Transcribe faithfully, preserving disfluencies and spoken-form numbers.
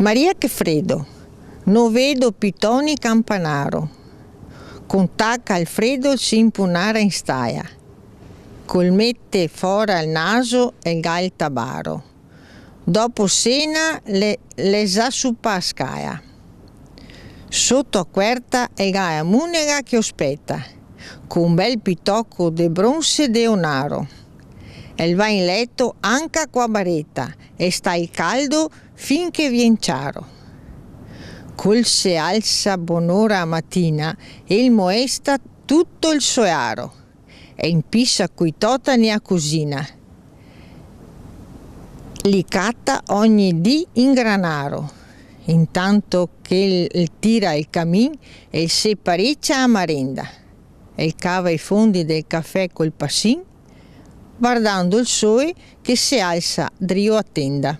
Maria, che fredo! No vedo pì toni campanaro. Con taca al fredo el se impunara in staia, col mete fora el naso e el ga el tabaro. Dopo sena l'è, l'è za su pa a scaia. Soto a cuerta el ga a munega che o speta, co un bel pitoco de bronse de onaro. El va in leto anca co a bareta e sta al caldo fin che vien ciaro. Col se alsa bonora a matina, el moesta tuto el so earo e inpisa coi totani a cusina. Li cata ogni dì in granaro, intanto che el tira el camin e el se parecia a marenda. El cava i fondi del cafè col pasin, vardando el soe che se alsa drio a tenda.